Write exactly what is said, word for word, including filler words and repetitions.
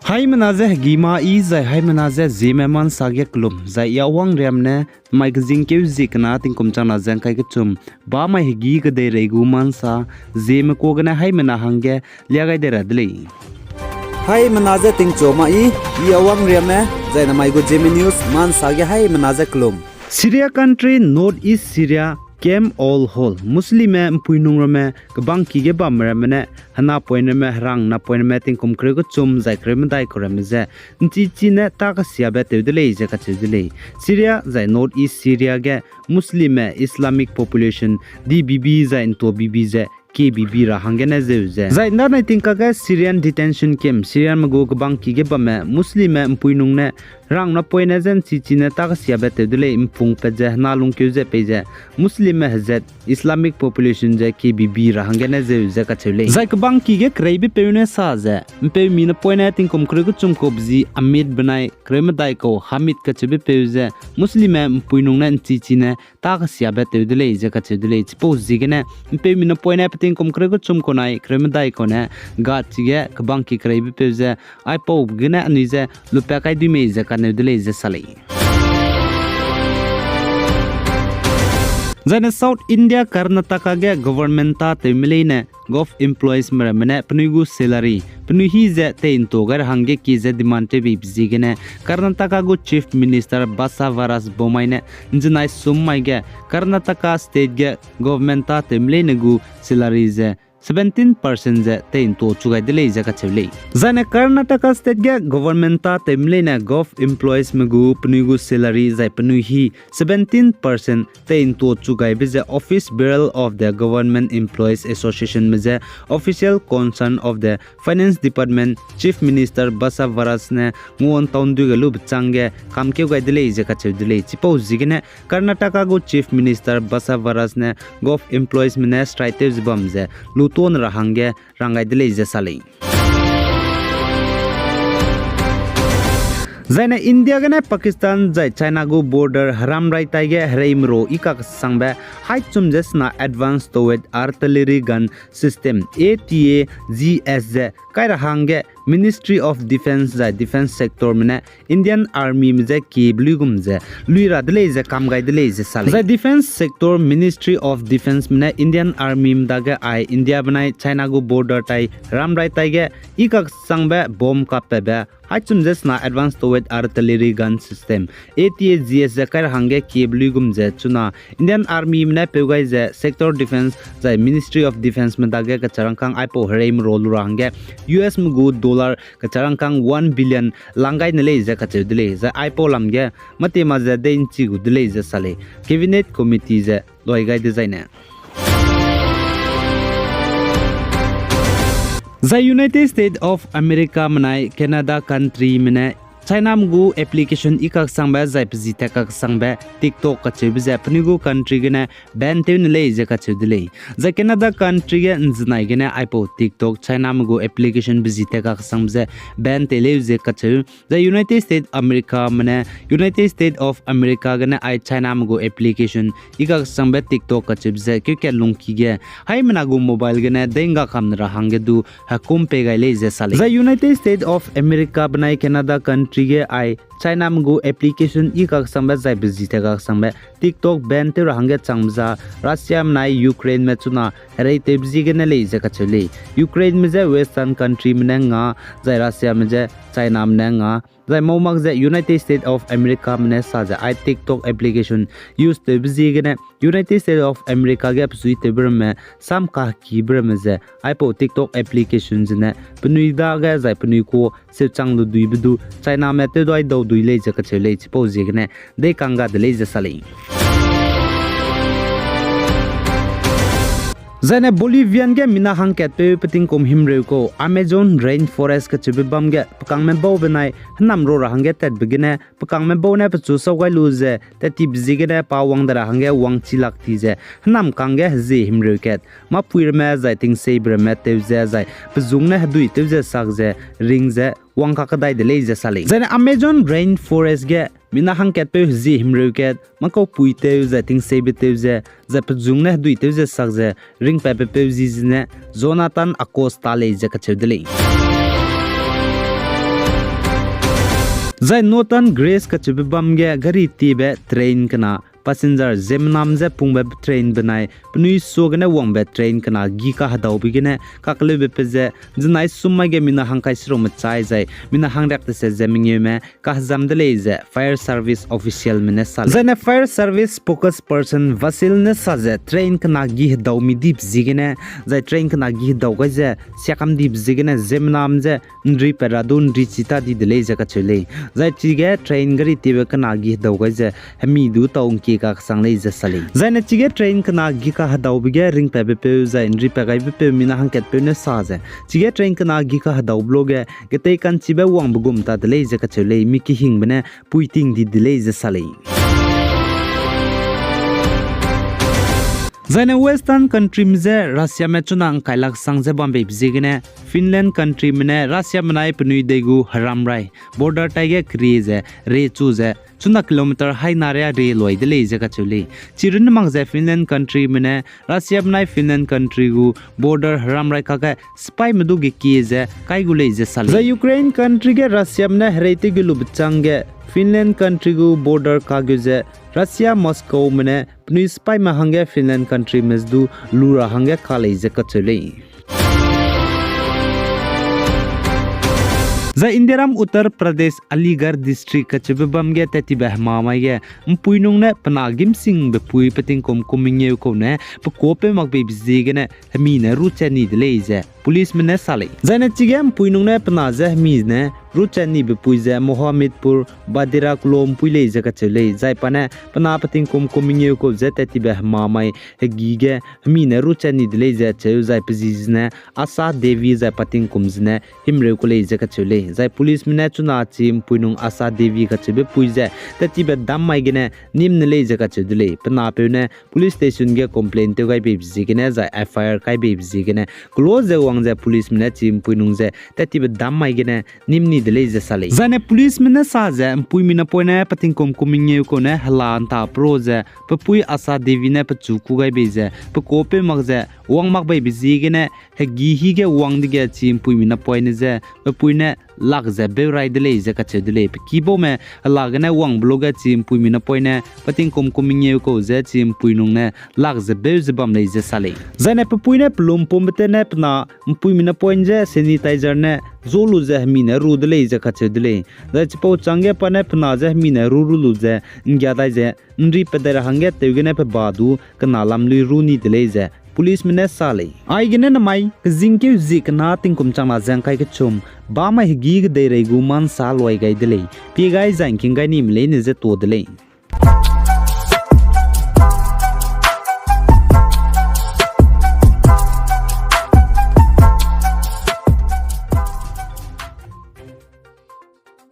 Haimena ze hegî ma i zai haimena ze Zeme ma nsa ge kelum, zai i Awang Riam ne mai kezingkeu zie kena tingkum changna ze ngkai kechum, ba mai hegî kedeirei gu ma nsa, Zeme kua gene haimena hangge lia gai dei ra de lei. Haimena ze tingchu ma i, i Awang Riamme, zai namai gu Zeme News ma nsa ge haimena ze kelum. Syria country, North East Syria, Camp al-Hol, Muslimme mpui nung ramme kebangki ge bamme ramme ne, hena point ramme, herang na point ramme tingkum kereu kechum zai kereu medai kau ramme ze, nchichi ne ta kesiabe tew de lei ze kacheu de lei. Syria zai North East Syria ge Muslimme Islamic population di bibi zai ntua bibi ze, ke bibi ra hanggene zeu ze. Zai ndanai tingkak ge Syrian detention camp, Syrianme gu kebangki ge bamme Muslimme mpui nung ne, herang na point ne ze nchichi ne ta kesiabe tew de lei, mpungpat ze hena lungkeu ze pei ze, Muslimme hezat Islamic population ze ke bibi ra hanggene zeu ze kacheu lei. Zai kebangki ge kereibepeu ne sa ze, mpeumi na point ne tingkum kereu kechum kau bezi Amit benai kereu medai kau Hamid kacheubepeu ze, Muslimme mpui nung ne nchichi ne ta kesiabe tew de lei ze kacheu de lei. Chipau ziegene, mpeumi na point ne petingkum kereu kechum kau nai kereu medai kau ne, gat chige kebangki kereibepeu ze, aipau gene anui ze lupa kai dui mei ze kaneu de lei ze sa lei. Zaine South India Karnataka ge government tâtewme leine govt employeesme ramme ne penui gu salary penui hî ze tei ntua gai ra hangge kie ze demand tew beibe ziegene Karnataka gu Chief Minister Basavaraj Bommai ne nzenai sum mai ge Karnataka state ge government tâtewme leine gu salary ze seventeen percent ze tei ntua chu gai de lei ze kacheu lei. Zaine Karnataka state ge government tâtewme leine govt employeesme gu penui gu salary zai penui hî seventeen percent tei ntua chu gaibe ze Office Bearer of the Government Employees Associationme je Official Concern of the Finance Department Chief Minister Basavaraj ne nguan taundui ge lube chângge kamkeu gai de lei ze kacheu de lei. Chipau ziegene Karnataka gu Chief Minister Basavaraj ne govt employeesme ne strike tew ze bam ze lutuâne ra hangge rang gai de lei ze sa lei. Zaine India gene Pakistan zai China gu border heramrai taige hereimero i kaksangbe haî chum ze sena advanced towed artillery gun system, A T A G S ze kai ra hangge Ministry of Defence zai defence sectorme ne Indian Armyme je kiebe luigum ze lui ra de lei ze kam gai de lei ze sa lei. Zai Defence Sector Ministry of Defenceme ne Indian Armyme dage ai India benai China gu border tai ramrai taige i kaksangbe bomb kappebe haî chum ze sena advanced towed artillery gun system, A T A G S ze kai ra hangge kiebe luigum ze chuna Indian Armyme ne peu gai ze Sector Defence zai Ministry of Defenceme dage kacharangkâng aipau hereimero lu ra hangge U S me gu dollar kacharangkâng one billion lang gai ne lei ze kacheu de lei. Zai aipau lam ge matema ze dei nchi gu de lei ze sa lei. Cabinet Committee ze loi gai dezaine Zai United States of Americame nai Canada countryme ne Chiname gu application i kaksangbe zai pe zi tat kaksangbe TikTok kacheube ze penui gu country gene ban tew ne lei ze kacheu de lei. Zai Canada country ge nzenai gene aipau TikTok Chiname gu application pe zi tat kaksangbe ze ban tei leu ze kacheu. Zai United States Americame ne United States of America gene ai Chiname gu application i kaksangbe TikTok kacheube ze keukat lungki ge haimena gu mobile gene dei ngga kam ne ra hangge du hekum pei gai lei ze sa lei. Zai United States of America benai Canada country ge ai Chiname gu application i kaksangbe zai pe zi tat kaksangbe TikTok ban tew ra hangge changbe za Russiame nai Ukraineme chuna hereitewbe ziegene lei ze kacheu lei. Ukraineme je Western countryme ne nga, zai Russiame je Chiname ne nga, zai mau mak ze United States of Americame ne sa ze ai TikTok application use tewbe ziegene United States of America ge pesuitewbe ramme sam kakibe ramme ze aipau TikTok application zene penui dage zai penui kua seuchang lu duibe du Chiname tewdai dau dui lei ze kacheu lei. Chipau ziegene dei kangga de lei ze sa lei. Zaine Bolivian ge mina hangkatpeu petingkum himreu kau Amazon rainforest kacheube bam ge pekangme bau benai hênam ro ra hangge tatbe gene pekangme bau ne pechu sau gai lu ze tattibe ziegene pa wang de ra hangge wangchi lak ti ze hênam kangge hezie himreu kat mâpui ramme zai tingseibe ramme tew ze zai pezung ne hedui tew ze sak ze ring ze wang kakadai de lei ze sa lei. Zaine Amazon rainforest ge mina hangkatpeu hezie himreu kat mâkaupui tew zai tingseibe tew ze zai pezung ne hedui tew ze sak ze ringpatbepeu zi zene Jonathan Acosta lei ze kacheu de lei. Zai Northern Greece kacheube bam ge gari tiebe train kena passenger ziemmename je pungbe train benai penui suagene wangbe train kena gi kahedaube gene kakeleube pe ze, zenai sum mai ge mina hangkai seruk mechai zai mina hangriak tese ze mengeume kahezam de lei ze fire service officialme ne sa lei. Zaine fire service spokesperson Vasil ne sa ze train kena gi hedau mi dibe ziegene, zai train kena gi hedau gai ze siakam dibe ziegene ziemmename je nri pat ra du nri chi ta di de lei ze kacheu lei. Zai chige train gari tiebe kena gi hedau gai ze hemi du tau ngkie kakesang lei ze sa lei. Zaine chige train kena gi kahedaube ge ringpatbepeu zai nri pat gaibepeu mina hangkatpeu ne sa ze, chige train kena gi kahedaube luge getei kanchibe wangbe gum ta de lei ze kacheu lei, mi kehingbe ne puiting di de lei ze sa lei. Zaine Western countryme je Russiame chuna ngkailak sang ze bambeibe ziegene, Finland countryme ne Russiame nai penui dei gu heramrai border taige kerie ze, rechu ze, chuna kilometer haina ria rie loi de lei ze kacheu lei. Chirunne mak ze Finland countryme ne Russiame nai Finland country gu border heramrai kage sipaime du gekie ze kai gu lei ze sa lei. Zai Ukraine country ge Russiame ne hereitew ge lube chang ge Finland country gu border kageu ze Russia Moscowme ne penui sipaime hangge Finland countryme du lu ra hangge ka lei ze kacheu lei. Zai Indiaram Uttar Pradesh Aligarh district kacheube bam ge tattibe hemamai ge mpui nung ne pe na gimsingbe pui pe tingkum kum mengeu kau ne pe kuâpeu makbeibe ziegene hemi ne ruchat ni de lei ze policeme ne sa lei. Zaine chige mpui nung ne pe na je hemi ne ruchat nibe pui ze Mohamedpur Badira Kulo mpui lei ze kacheu lei. Zai pa ne pe na pe tingkum kum mengeu kau ze tattibe hemamai hegî ge hemi ne ruchat ni de lei ze cheu, zai pe ji zene Asha Devi zai pa tingkum zene himreu ku lei ze kacheu lei. Zai policeme ne chuna chi mpui nung Asha Devi kacheube pui ze tattibe dam mai gene nîm ne lei ze kacheu de lei. Pe napeu ne police station ge complaint tew gai beibe ziegene zai F I R kai beibe ziegene kelo ze wang ze policeme ne chi mpui nung ze tattibe dam mai gene nîm ni de lei ze sa lei. Zaine policeme ne sa ze mpuimi napoine pe tingkum kum mengeu kau ne hela nta pro ze pe pui Asha Devi ne pechu kû gai bei ze pe kuâpeu mak ze wang makbeibe ziegene hegî hî ge wang dege chi mpuimi napoine je pe pui ne lak ze beu rai de lei ze kacheu de lei. Pe kibaume hela gene wangbe luge chi mpuimi napoine pe tingkum kum mengeu kau ze chi mpui nung ne lak ze beu ze bam lei ze sa lei. Zaine pe pui ne pelum pumbe tene pe na mpuimi napoine je sanitizer ne zu lu ze hemi ne ru de lei ze kacheu de lei. Zai chipau chângge pa ne pe na je hemi ne ru ru lu ze nggia dai ze nri pe dai ra hangge tew gene pe ba du kena lamlui ru ni de lei ze policeme ne sa lei. Aigene namai kezingkeu zie kena tingkum changna ze ngkai kechum bamai hegî kedeirei gu ma nsa luai gai de lei. Pie gai zai ngking gai nime leine je tuâ de lei.